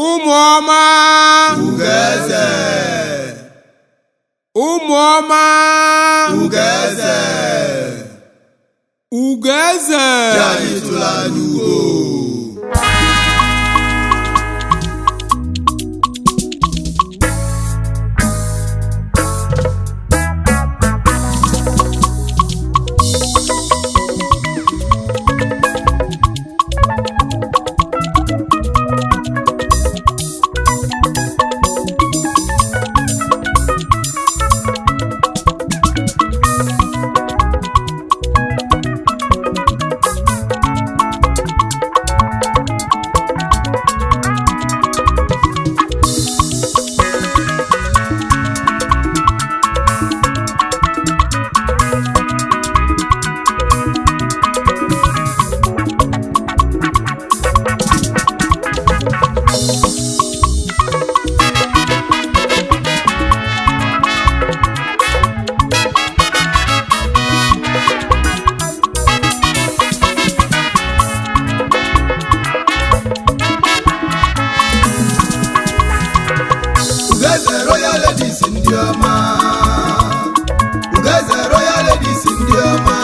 Ụmụ ọma. Ugeze. Ụmụ ọma. Ugeze. Ugeze. Ji anyị tụrụ anyị ugo. Ugeze Royal Ladies ndị ọma. Ugeze Royal Ladies ndị ọma.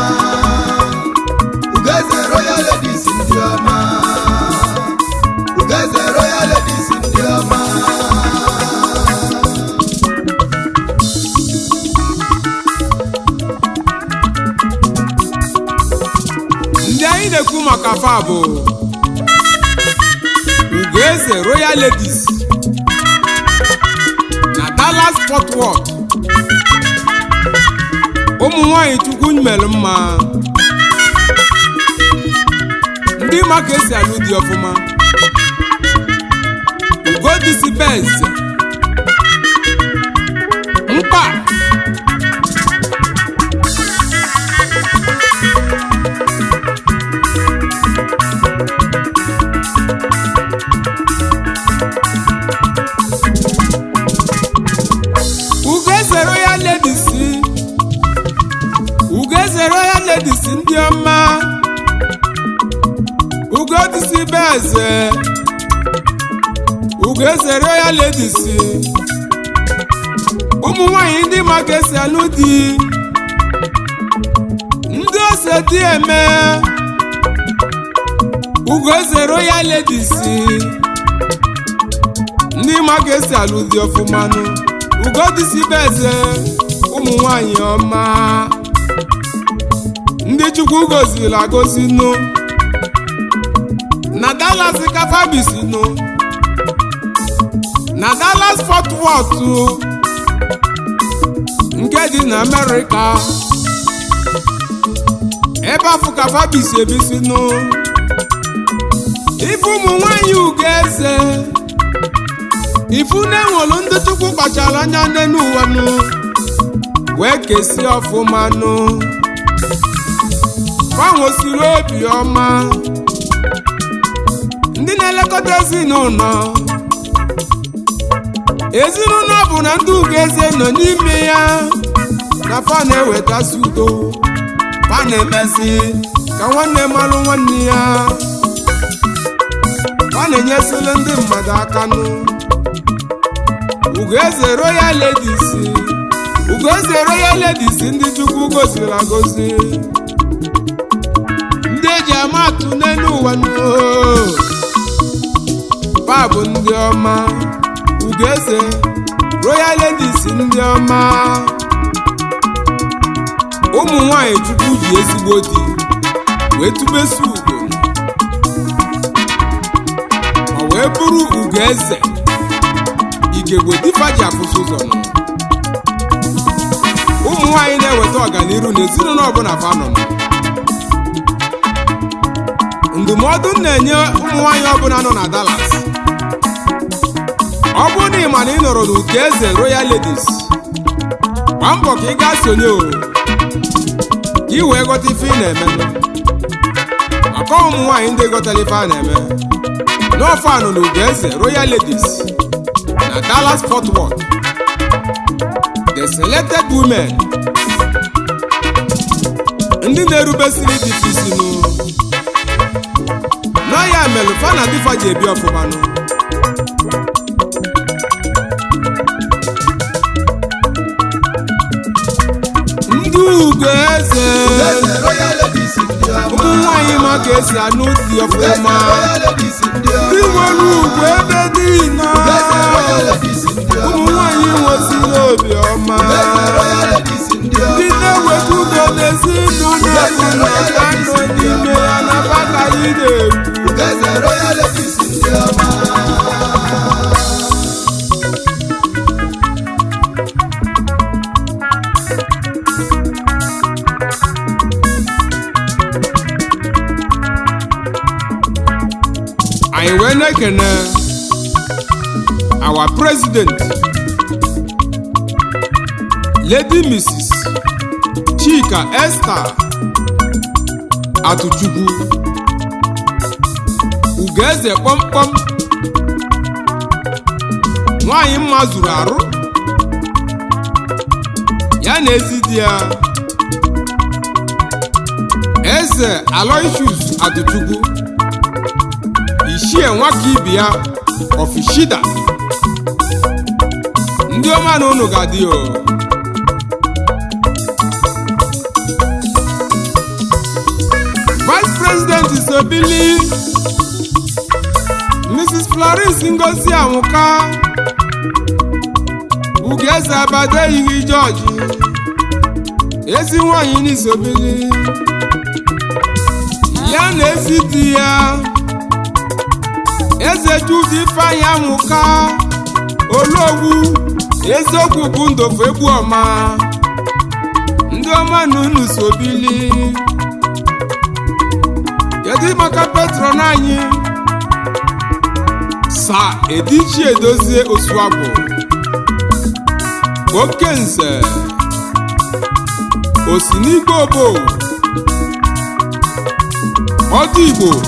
Ugeze Royal Ladies ndị ọma. Ugeze Royal Ladies ndị ọma. Ndị anyị na-ekwu maka fa bụ Ugeze Royal Ladies na Dallas Fort Worth. Ụmụ nwanyị Chukwu mere mma, ndị ma ka esi alụ di ọfụma. Ugodisi Benz mkpa. Ugeze Royal Ladies, Ugeze Royal Ladies ndị ọma, Ugodisi Benz, Ugeze Royal Ladies, ụmụ nwanyị ndị ma ka esi alụ di, ndị ose di eme. Ugeze Royal Ladies, ndị ma ka esi alụ di ọfụmanụ. Ugodisi Benz, ụmụ nwanyị ọma, ndị Chukwu goziri agozi nụ na Dallas kafabisi nụ na Dallas Fort Worth nke dị na Amerịka, ebe afụ kafabisi ebisi nụ. Ife ụmụ nwanyị Ugeze, ifu na-enwelu ndị Chukwu kpachara anya n'elu ụwa nụ wee kesie ọfụma nụ, fanwosiri obi ọma, ndị na-elekọta ezinụlọ. Ezinụlọ bụ na ndị Ugeze nọ n'ime ya na fa na-ewetasi udo, fa na-emesi ka nwanne malụ nwanne ya, fa na-enyesịrị ndị mmadụ aka nụ. Ugeze Royal Ladies, Ugeze Royal Ladies, ndị Chukwu goziri agozi, ndị eji ama atụ n'elu ụwa nụ, fa bụ ndị ọma. Ugeze Royal Ladies ndị ọma, ụmụ nwanyị Chukwu ji ezigbo di wee tubesi ugo, ma wee bụrụ Ugeze igegbe difa ji afụsụ ụzọ nụ. Ụmụ nwanyị na-eweta ọganiru n'ezinụlọ ọbụla fa nọ nụ. Ndụmọdụ m na-enye ụmụ nwanyị ọbụla nọ na Dallas, ọ bụrụ na ị ma na ị nọrọ n'Ugeze Royal Ladies, gbaa mbọ ka ị gaa sonye o, ka ị wee ghọta ife ị na-eme, maka ụmụ nwaanyị ndị ghọtara ife a na-eme n'ọfọ anọ n'Ugeze Royal Ladies na Dallas Fort Worth, the selected women, ndị na-erubesiri difa isi nụ n'ọya melụ fa na difa ji ebi ọfụmanụ. ma ka esi anụ dị Ugeze ọfụma. Royal Ladies ndị Ndị ọma. nwere ugwu ebe niile. Ugeze Royal Ladies ndị Ụmụ ọma. nwanyị nwesịrị obiọma. Ugeze Royal Ladies ndị Ndị ọma. na-eweta udo n'ezinụlọ ọbụla ka nọ n'ime ya na baka anyị na-ekwu. Ugeze Royal Ladies ndị ọma. Anyị wee na-ekene our president, Lady Mrs. Chika Esther Atuchukwu, Ugeze kpọmkpọm, nwanyị mma zuru arụ ya na ezi di ya, Eze Aloysius Atuchukwu, Ichie nwaka ibi ya ọfishida. Ndị ọma na unu ga-adị o. Vice President Isobili, Mrs. Florence Ngozi Anwụka, Ugeze Abadeyighị George, ezi nwanyị n'Isobili, ya na ezi di ya, Eze Jude Ifeanyi Anwụka, Ologwu, eziokwu bụ ndofu egbu ọma. Ndị ọma na unu sobili. Kedu maka patron anyị, Sa Edichi Edozie Osuagwu, Okenze Osinigbo Obo Ọdụ Igbo,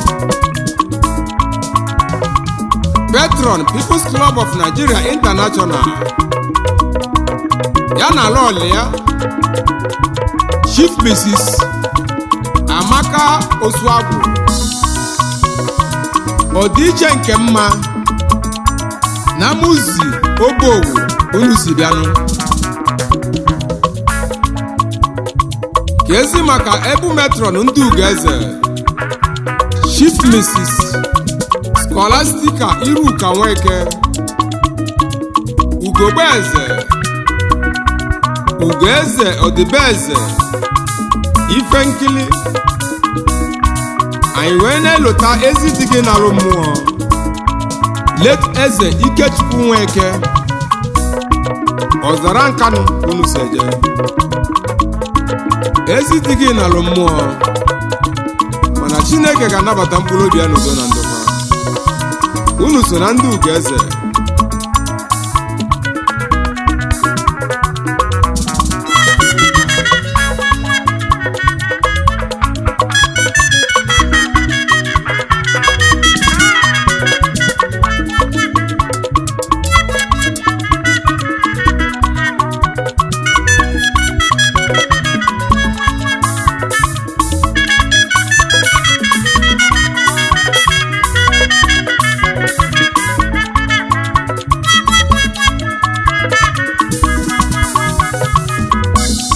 Patron People's Club of Nigeria International, ya na lọọlị ya, Chief Mrs. Amaka Osuagwu, ọdịiche nke mma na Muzi Obowo unu si bịanụ. Ka ezi maka ebu metron ndị Ugeze, Chief Mrs. Scholastica Iruka Nweke, Ugogbeeze, Ugoeze Ọdịbeze Ife Nkili. Anyị wee na-elota ezi di gị nalụ mmụọ, late Eze Ikechukwu Nweke, Ọzara Nkanụ unu si eje. Ezi di gị nalụ mmụọ, mana Chineke ga-anabata mkpụrụ obi ya n'udo na ndokwa. Unu so na ndị Ugeze.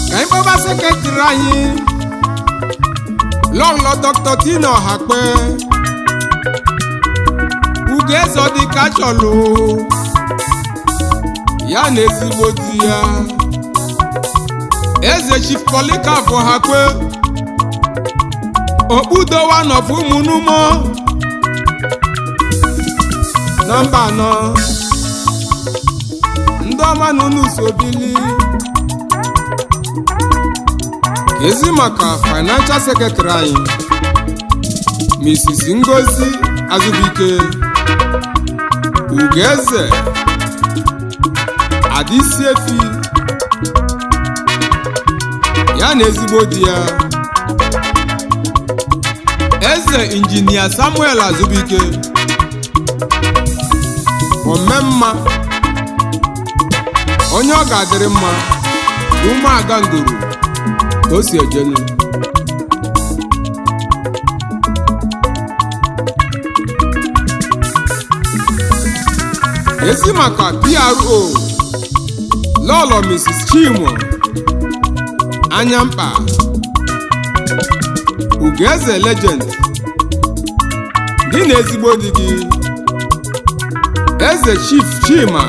Ka anyị kpọba secretary anyị, Lọlọ Dr. Tina Ọhakpe, Ugeze dịka chọlụ ya na ezigbo di ya, Eze Chief Polycarp Ọhakpe, Okpudowa nọfụ ụmụnụmọ na mba anọ. Ndị ọma na unu so bili. Ezi maka financial secretary anyị, Mrs. Ngozi Azubike, Ugeze Adisiefi, ya na ezigbo di ya, Eze Injinia Samuel Azubike, Omemma, onye ọ ga-adịrị mma, Umuaga Nguru ka o si ejenu. Ezi maka PRO, Lọlọ Mrs. Chimo Anya Mkpa, Ugeze Legend. Gị na ezigbo di gị, Eze Chief Chima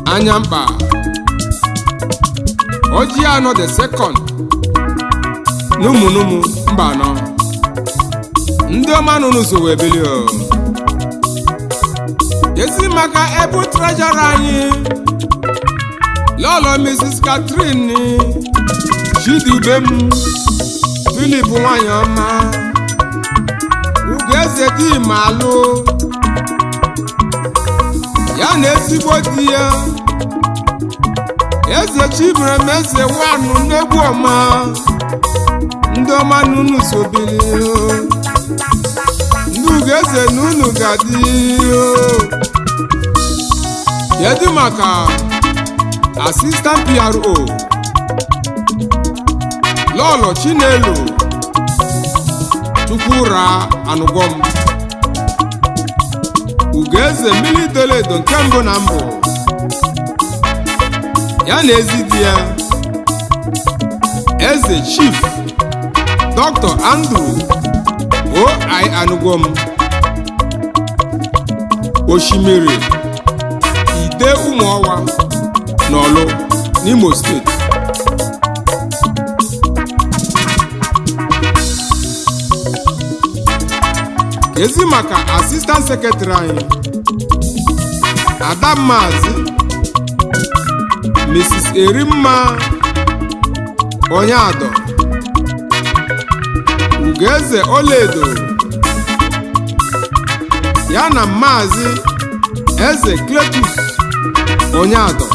Anya Mkpa Oji anọ the second n'ụmụnụmụ mba anọ, ndị ọma nụnụ so wee bili o. Ezi maka ebu treasurer anyị, Lọlọ Mrs. Catherine Chidubem Philip, nwanyị ọma, Ugeze di Malụ, ya na ezigbo di ya, Eze Chibremeze wanụ n'egwu ọma, ndị ọma n'unu sobili o. Ndị Ugeze na unu ga-adị o. Kedu maka Assistant PRO, Lọlọ Chinelo Chukwura Anụgwọm, Ugeze mmiri doro edo nke mbụ na mbụ, ya na ezi di ya, Eze Chief Dr. Andrew O.I. Anụgwọm, Oshimiri Ide Ụmụọwa n'Ọlụ n'Imo Steeti. Ezi maka Assistant Secretary anyị, Ada Maazị Mrs. Erimma Onyeadọ, Ugeze Olaedo, ya na Maazị Eze Cletus Onyeadọ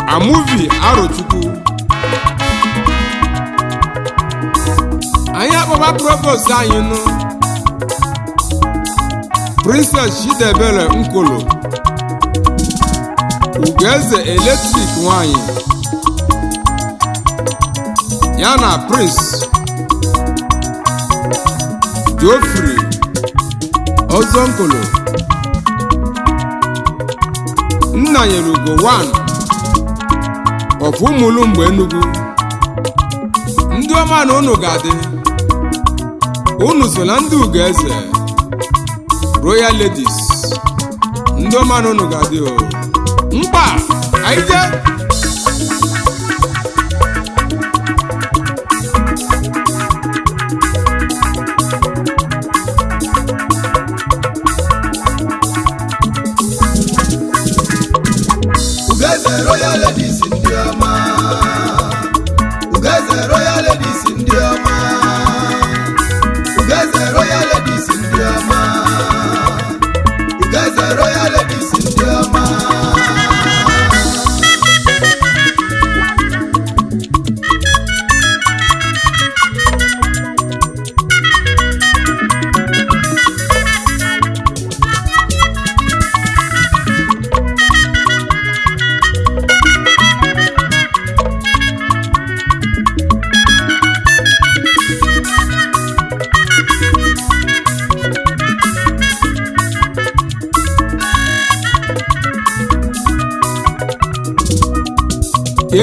Amuvi Arochukwu. Anyị akpọba Provost anyị nụ, Princess Chidebere Nkolo, Ugeze eletrik nwanyị, ya na Prince Geoffrey Ozonkolo, Nnanyere Ugo 1 of Ụmụlụ mgbe Enugu. Ndị ọma na unu ga-adị, unu so na ndị Ugeze Royal Ladies. Ndị ọma na unu ga-adị o. Mkpa anyị jee. Ugeze Royal Ladies ndị ọma. Ugeze Royal Ladies ndị ọma. Ugeze Royal Ladies ndị ọma. Ugeze Royal Ladies ndị ọma.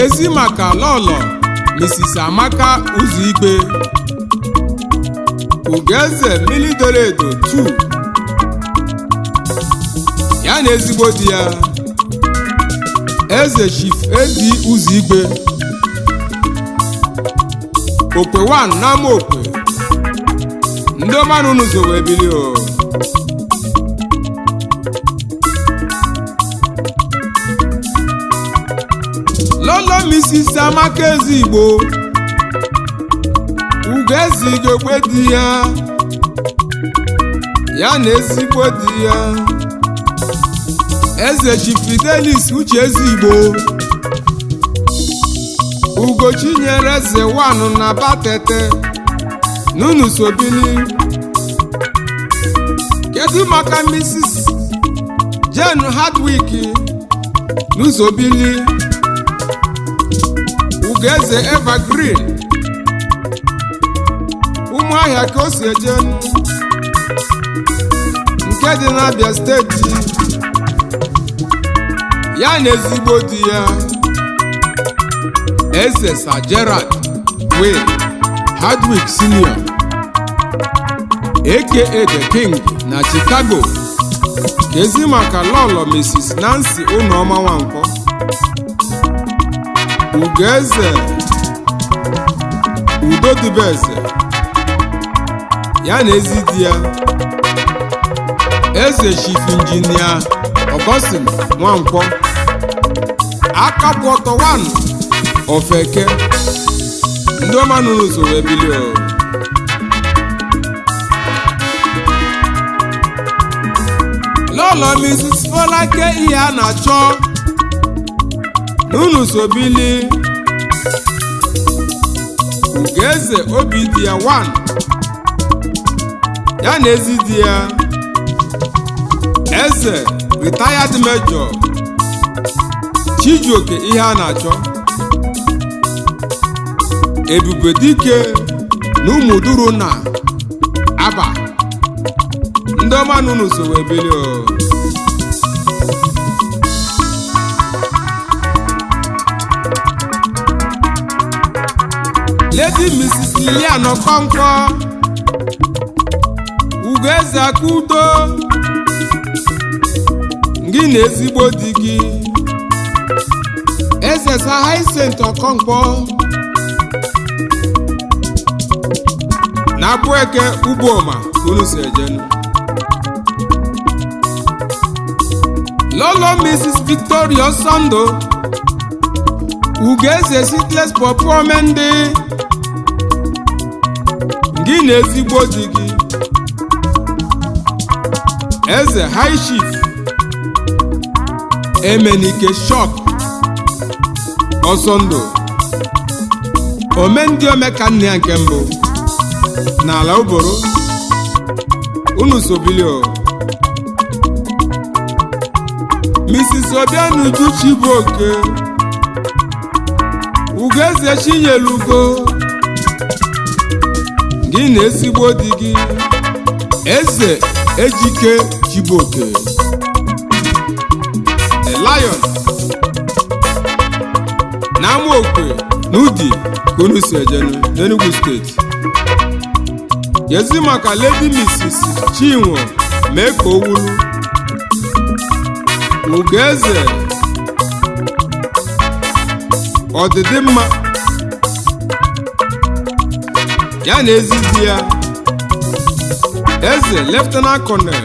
Ezi maka Lọlọ Mrs. Amaka Ụzọigwe, Ugeze mmiri doro edo 2, ya na ezigbo di ya, Eze Chief Edi Ụzọigwe, Okwe 1 n'ama Okwe. Ndị ọma na unu so wee bili o. Lọlọ Mrs. Amaka Ezigbo, Ugeze igogbe di ya, ya na ezigbo di ya, Eze Chief Fidelis Uche Ezigbo, Ugochinyere Eze 1 na Batete nunu sobili. Kedu maka Mrs. Jane Hardwick n'Uzobili, Ugeze Evergreen, Ụmụahịa ka o si eje, nke dị n'Abia Steeti, ya na ezigbo di ya, Eze Sir Gerard Wayne Hardwick Senior. Aka The King na Chicago. Kezi maka lọlọ Mrs. Nancy Ụnọma Nwankwọ, Ugeze Udodubeze, ya na ezi di ya Eze Chief Injinia Augustine Nwankwọ, Akakwọtọ 1 Ofeke. Ndị ọma nụrụ usoro ebili o. Lọlọ Mrs. Folake ihe a na-achọ n'unu sobili, Ugeze obi di ya 1, ya na ezi di ya Eze retired Major Chijioke ihe a na-achọ, Ebube Dike na Ụmụduru na Aba. Ndị ọma nụnụ so wee bili o. Lady Mrs. Lilian Okonkwo, Ugeze Akudo, gị na ezigbo di gị Eze Sir Hyacinth Okonkwo na Abụeke Ugboma unu si ejenu. Lolo Mrs. Victoria Osondo, Ugeze Sitless Pọpụọmendị, gị na ezigbo di gị Eze High Chief Emenike Shop Ọsọndụ, omendị omeka nna ya nke mbụ n'ala Uboro, unu sobilio. Mrs. Obianuju Chibuoke, Ugeze Chinyelugo, gị na ezigbo di gị Eze Ejike Chibuoke, The Lion na Amaokwe n'Udi ka unu si ejenu n'Enugu steeti. Yezi maka Lady Mrs. Chinwo mee ka o wulu, Ugeze ọdịdị mma, ya na ezi di ya Eze Lieutenant Colonel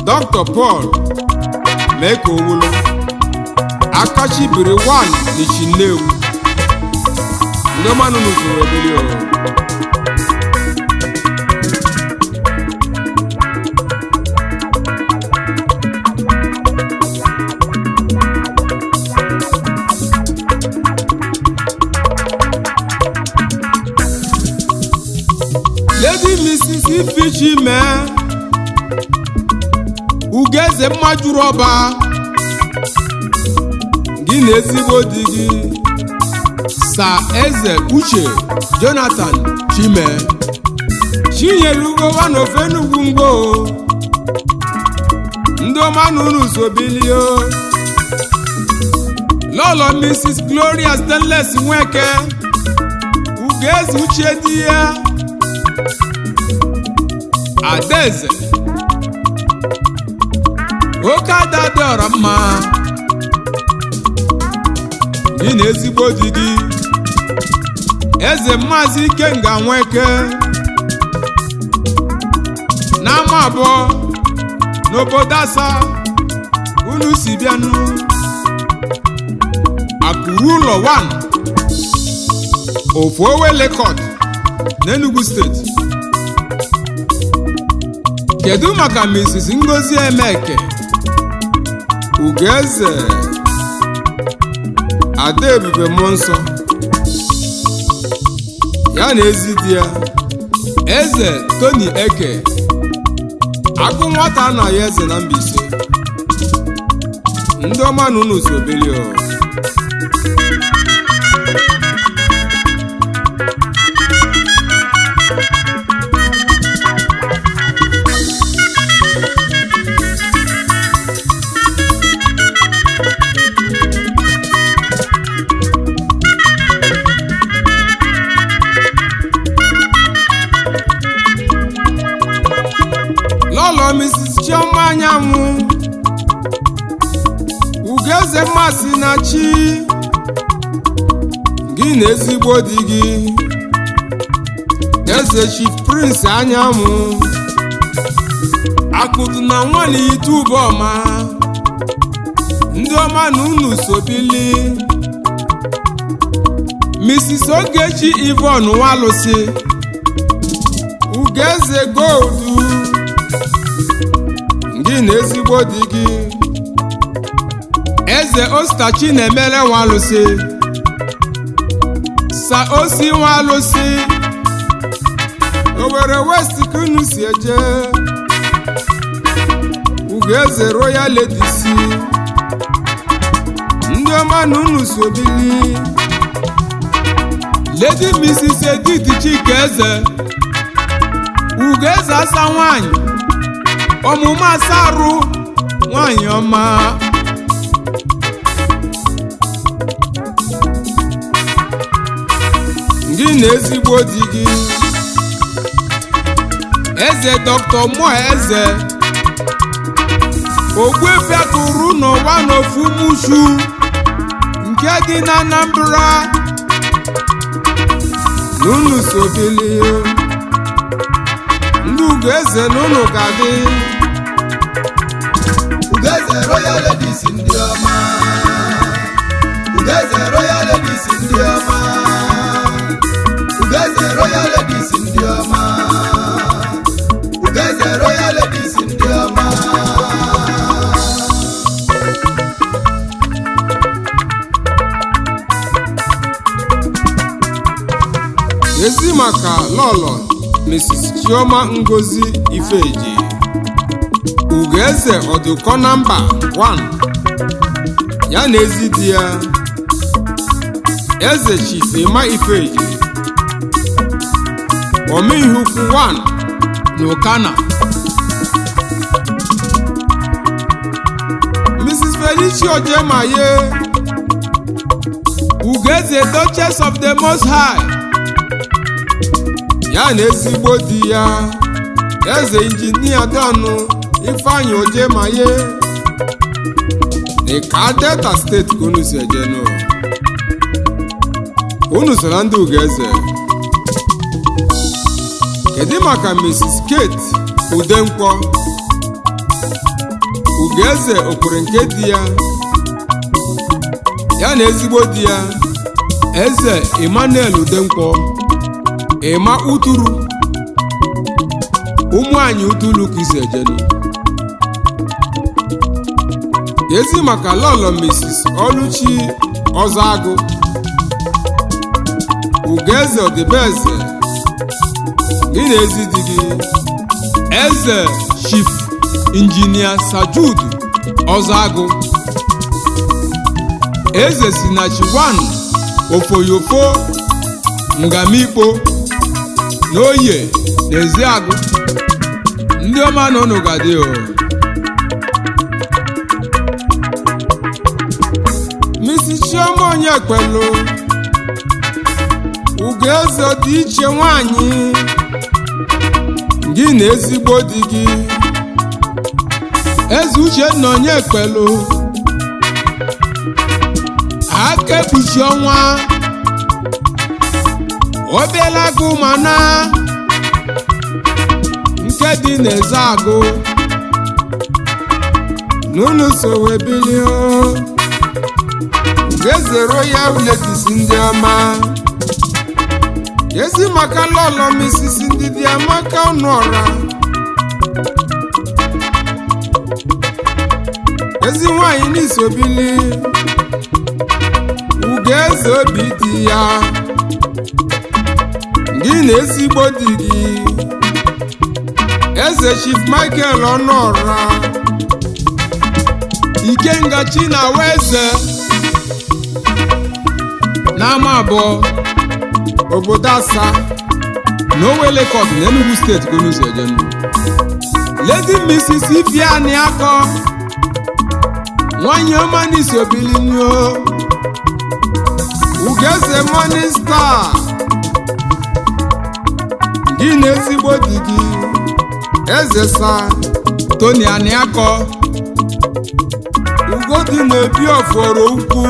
Dr. Paul mee ka o wulu, Akachibiri 1 n'Ichinnewi. Ndị ọma nọ n'usoro ebili o. Lady Mrs. Ifechi mee, Ugeze mmajuru ọba, gị na ezigbo di gị Sir Eze Uche Jonathan Chime, Chinyelugo n'ofe Enugu ngwo. Ndị ọma na unu sobilio. Lọlọ Mrs. Gloria Stainless Nweke, Ugeze Uche di ya Adaeze, oke ada dị ọra mma, gị na ezigbo di gị Eze Maazị Ikenga Nweke n'ama abụọ n'obodo Asa unu si bịanụ, Akụrụ ụlọ 1 Ofuowele Court n'Enugu steeti. Kedu maka Mrs. Ngozi Emeke, Ugeze Ada Ebube Mmụọ Nsọ, ya na ezi di ya Eze Tony Eke, agụ nwata anaghị eze na Mbaise. Ndị ọma na unu sobili o. Mrs. Chioma Anyanwụ, Ugeze Mmasị na Chi, gị na ezigbo di gị, Eze Chief Prince Anyanwụ, akụdụ na nwanyị ite ọma, ndị ọma na unu sobili. Mrs. Ogechi Yvonne Nwalụsị, Ugeze Goldu, gị na ezigbo di gị, Eze Ostachi na-emere Nwalụsị, Saosi Nwalụsị, Owerri West ka unu si eje. Ugeze Royal Ladies, ndị ọma na unu sobili. Lady Mrs. Edith Chikaeze, Ugeze asa nwanyị, ọmụmụ asarụ nwanyị ọma. Gị na ezigbo di gị, Eze Dr. Mo Eze, Ogbuefiakụrụ n'ụwa n'ofu mushu nke dị na Anambra, n'unu sobili. Ndị Ugeze n'unu ga-adị. Ugeze Royal Ladies ndị ọma. Ugeze Royal Ladies ndị ọma. Ugeze Royal Ladies ndị ọma. Ugeze Royal Ladies ndị ọma. Ezi maka Lọlọ Mrs. Chioma Ngozi Ifeji, Ugeze Ọdụkọ namba 1, ya na ezi di ya, Eze Chief Emma Ifeji, Omeiheukwu 1 n'Ụkana. Mrs. Felicia Ojemaye, Ugeze Duchess of the Most High, ya na ezigbo di ya, Eze Injinia Donu Ifeanyi Ojemaye, n'Ịka Delta Steeti ka unu si ejenu. Unu so na ndị Ugeze. Kedu maka Mrs. Kate Udenkwọ, Ugeze okwere nke di ya, ya na ezigbo di ya, Eze Emmanuel Udenkwọ, Ịma Uturu, ụmụanyị Uturu ka isi ejenu. Ezi maka Lọlọ Mrs. Oluchi Ọzọagụ, Ugeze Ọdịbeze, gị na ezi di gị, Eze Chief Injinia Sajudu Ọzọagụ, Eze Sinachi 1 Ofoyofo Ngamikpo n'Oye na Eziagụ, ndị ọma na unu ga-adị o. Mrs. Chioma Onyekwelu, Ugeze dị iche nwanyị, gị na ezigbo di gị, Eze Uchenna Onyekwelu, aka ekpuchi ọnwa, obiela agụ mana nke dị n'eze agụ, n'unu so wee bilie. Ugeze Royal Ladies ndị ọma. Ezi maka Lọlọ Mrs. Ndidi Amaka Ọnụọra, ezi nwanyị n'isobili, Ugeze obi di ya, gị na ezigbo di gị, Eze Chief Michael Ọnụọra, Ikenga Chinaweze, n'ama abụọ, obodo asa na Owele Court na Enugu Steeti ka unu si eje. Lady Mrs. Ifeanyi Akọ, nwanyị ọma n'isobilinyo, Ugeze Morning Star, gị na ezigbo di gị, Eze Sa Tony Aniakọ, Ugodi na-ebi ọfọrọ ukwu.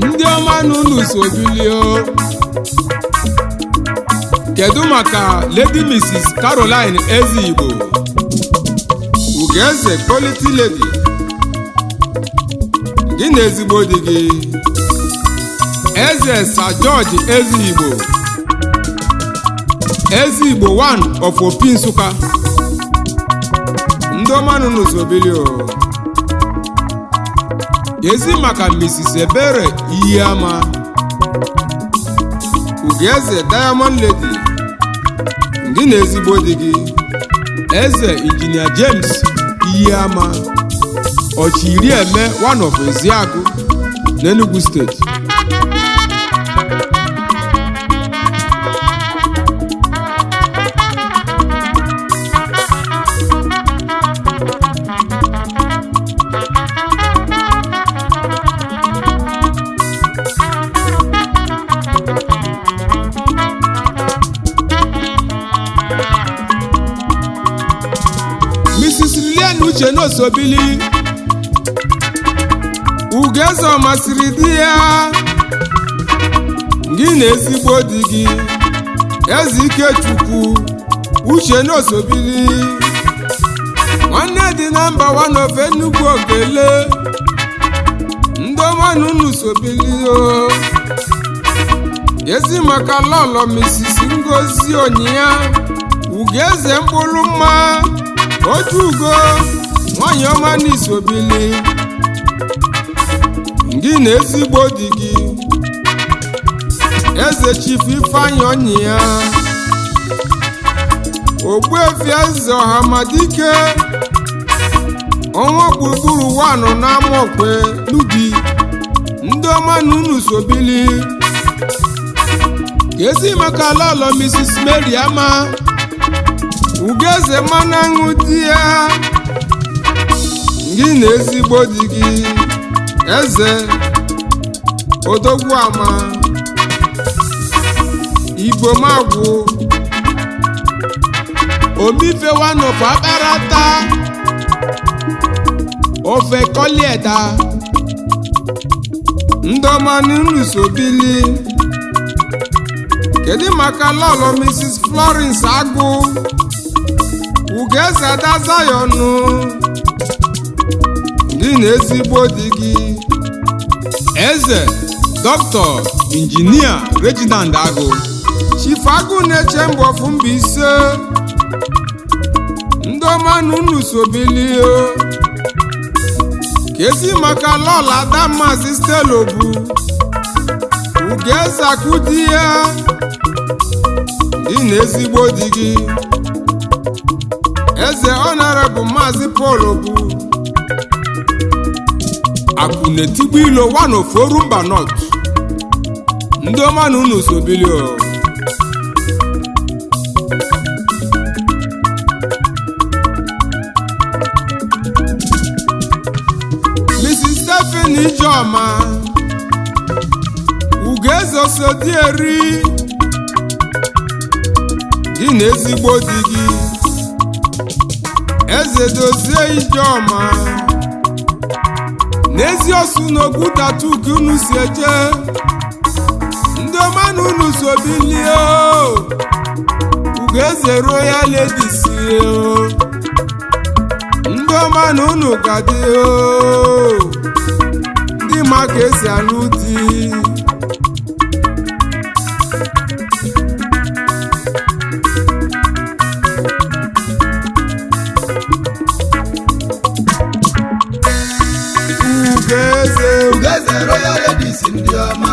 Ndị ọma n'unu so bilio. Kedu maka Lady Mrs. Caroline Ezigbo, Ugeze Quality Lady, gị na ezigbo di gị Eze Sir George Ezigbo, Ezigbo one of Opi Nsụka. Ndị ọma n'unu so bilio. Ezi maka Mrs. Ebere Iheama, Ugeze Diamond Lady, gị na ezigbo di gị Eze Injinia James Iheama, Ọchịirieme one of Eziagụ n'Enugu Steeti. Mrs. Lilian Uche n'Osobili, Ugeze ọ masịrị di ya, gị na ezigbo di gị Eze Ikechukwu Uche n'Osobili, nwanne dị na mba one of Enugu Okele. Ndị ọma na unu sobili o. Ezi maka lọlọ Mrs. Ngozi Onyiya, Ugeze mkpụrụ mma otu ugo, nwanyị ọma n'isobili, gị na ezigbo di gị Eze Chief Ifeanyi Onyiya, Ogbuefi Eze Ọhamadike, ọnwa gburugburu wanụ n'Amokwe n'ubi. Ndị ọma na unu sobili. Ezi maka lọlọ Mrs. Mary Ama, Ugeze mmanụ aṅụ di ya, gị na ezigbo di gị Eze Odogwu Ama Ibomagwụ Omife one of Akparata ofe kọlieda. Ndị ọma n'unu sobili. Kedu maka lọlọ Mrs. Florence Agụ, Ugeze Ada Zion, gị na ezigbo di gị Eze Dr. Injinia Reginald Agụ, Chief Agụ na-eche mbọ fụ Mbaise. Ndị ọma na unu sobili o. Kezi maka lọla Ada Maazị Stella Obu, Ugeze akụ di ya, gị na ezigbo di gị Eze Honorable Maazị Paul Obu, Akụnetigbu ilo one of Orumba North. Ndị ọma na unu sobili o. Mrs. Stephanie Ijeọma, Ugeze Osodieri, gị na ezigbo di gị Eze Dozie Ijeọma, n'ezi osu n'ogwu tatu ka unu si eje. Ndị ọma na unu so bilie o. Ugeze Royal Ladies o. Ndị ọma na unu ga-adị o, ndị ma ka esi alụ di. Ugeze. Ugeze Royal Ladies ndị ọma.